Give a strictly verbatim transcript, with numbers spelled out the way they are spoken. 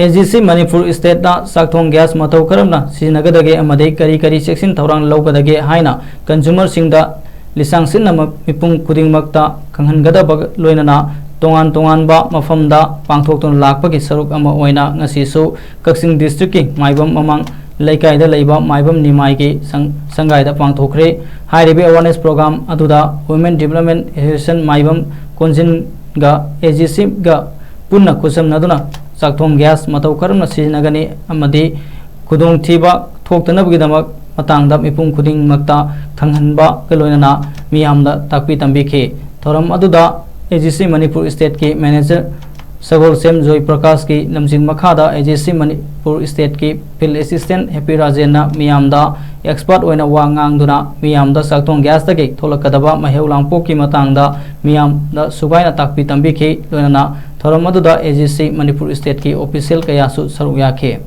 A G C Manipur ꯁ꯭ꯇꯦꯠꯅ ꯆꯥꯛꯊꯣꯡ gas ꯃꯇꯧ ꯀꯔꯝꯅ ꯁꯤꯖꯤꯟꯅꯒꯗꯒꯦ ꯑꯃꯗꯤ ꯀꯔꯤ ꯀꯔꯤ ꯆꯦꯛꯁꯤꯟ ꯊꯧꯔꯥꯡ ꯂꯧꯒꯗꯒꯦ ꯍꯥꯏꯅ ꯀꯟꯖꯨꯃꯔꯁꯤꯡꯗ ꯂꯤꯁꯥꯡ ꯁꯤꯠꯅ ꯃ-, ꯃꯤꯄꯨꯝ ꯈꯨꯗꯤꯡꯃꯛꯇ ꯈꯪꯍꯟꯒꯗꯕꯒ ꯂꯣꯏꯅꯅ ꯇꯣꯉꯥꯟ ꯇꯣꯉꯥꯟꯕ ꯃꯐꯝꯗ ꯄꯥꯡꯊꯣꯛꯇꯨꯅ ꯂꯥꯛꯄꯒꯤ ꯁꯔꯨꯛ ꯑꯃ ꯑꯣꯏꯅ ꯉꯁꯤꯁꯨ ꯀꯛꯆꯤꯡ ꯗꯤꯁꯇ꯭ꯔꯤꯛꯀꯤ ꯃꯥꯏꯕꯝ ꯃꯃꯥꯡ ꯂꯩꯀꯥꯏꯗ ꯂꯩꯕ ꯃꯥꯏꯕꯝ ꯅꯤꯃꯥꯏꯒꯤ ꯁꯪ-, ꯁꯪꯒꯥꯏꯗ ꯄꯥꯡꯊꯣꯛꯈ꯭ꯔꯦ꯫ ꯍꯥꯏꯔꯤꯕ awareness program ꯑꯗꯨꯗ Women Development Association ꯃꯥꯏꯕꯝ ꯀꯣꯟꯖꯤꯟꯒ ꯑꯦ ꯖꯤ ꯁꯤꯒ ꯄꯨꯟꯅ ꯈꯨꯠꯁꯝꯅꯗꯨꯅ ꯆꯥꯛꯊꯣꯡ ꯒ꯭ꯌꯥꯁ ꯃꯇꯧ ꯀꯔꯝꯅ ꯁꯤꯖꯤꯟꯅꯒꯅꯤ ꯑꯃꯗꯤ ꯈꯨꯗꯣꯡꯊꯤꯕ ꯊꯣꯛꯇꯅꯕꯒꯤꯗꯃꯛ ꯃꯇꯥꯡꯗ ꯃꯤꯄꯨꯝ ꯈꯨꯗꯤꯡꯃꯛꯇ ꯈꯪꯍꯟꯕꯒ ꯂꯣꯏꯅꯅ ꯃꯤꯌꯥꯝꯗ ꯇꯥꯛꯄꯤ ꯇꯝꯕꯤꯈꯤ꯫ ꯊꯧꯔꯝ ꯑꯗꯨꯗ ꯑꯦ ꯖꯤ ꯁꯤ ꯃꯅꯤꯄꯨꯔ ꯁ꯭ꯇꯦꯠꯀꯤ ꯃꯦꯅꯦꯖꯔ ꯁꯒꯣꯜꯁꯦꯝ ꯖꯣꯏ ꯄ꯭ꯔꯀꯥꯁꯀꯤ ꯂꯝꯖꯤꯡ ꯃꯈꯥꯗ ꯑꯦ ꯖꯤ ꯁꯤ ꯃꯅꯤꯄꯨꯔ ꯁ꯭ꯇꯦꯠꯀꯤ ꯐꯤꯜꯗ ꯑꯦꯁꯤꯁꯇꯦꯟꯠ ꯍꯦꯄꯤ ꯔꯥꯖꯦꯟꯅ ꯃꯤꯌꯥꯝꯗ ꯑꯦꯛꯁꯄꯔꯠ ꯑꯣꯏꯅ ꯋꯥ ꯉꯥꯡꯗꯨꯅ ꯃꯤꯌꯥꯝꯗ ꯆꯥꯛꯊꯣꯡ ꯒ꯭ꯌꯥꯁꯇꯒꯤ ꯊꯣꯛꯂꯛꯀꯗꯕ ꯃꯍꯩ ꯂꯥꯡꯄꯣꯛꯀꯤ ꯃꯇꯥꯡꯗ ꯃꯤꯌꯥꯝꯗ ꯁꯨꯒꯥꯏꯅ ꯇꯥꯛꯄꯤ ꯇꯝꯕꯤꯈꯤ꯫ ꯂꯣꯏꯅꯅ ꯊꯧꯔꯝ ꯑꯗꯨꯗ ꯑꯦ ꯖꯤ ꯁꯤ ꯃꯅꯤꯄꯨꯔ ꯁ꯭ꯇꯦꯠꯀꯤ ꯑꯣꯐꯤꯁꯤꯌꯦꯜ ꯀꯌꯥꯁꯨ ꯁꯔꯨꯛ ꯌꯥꯈꯤ꯫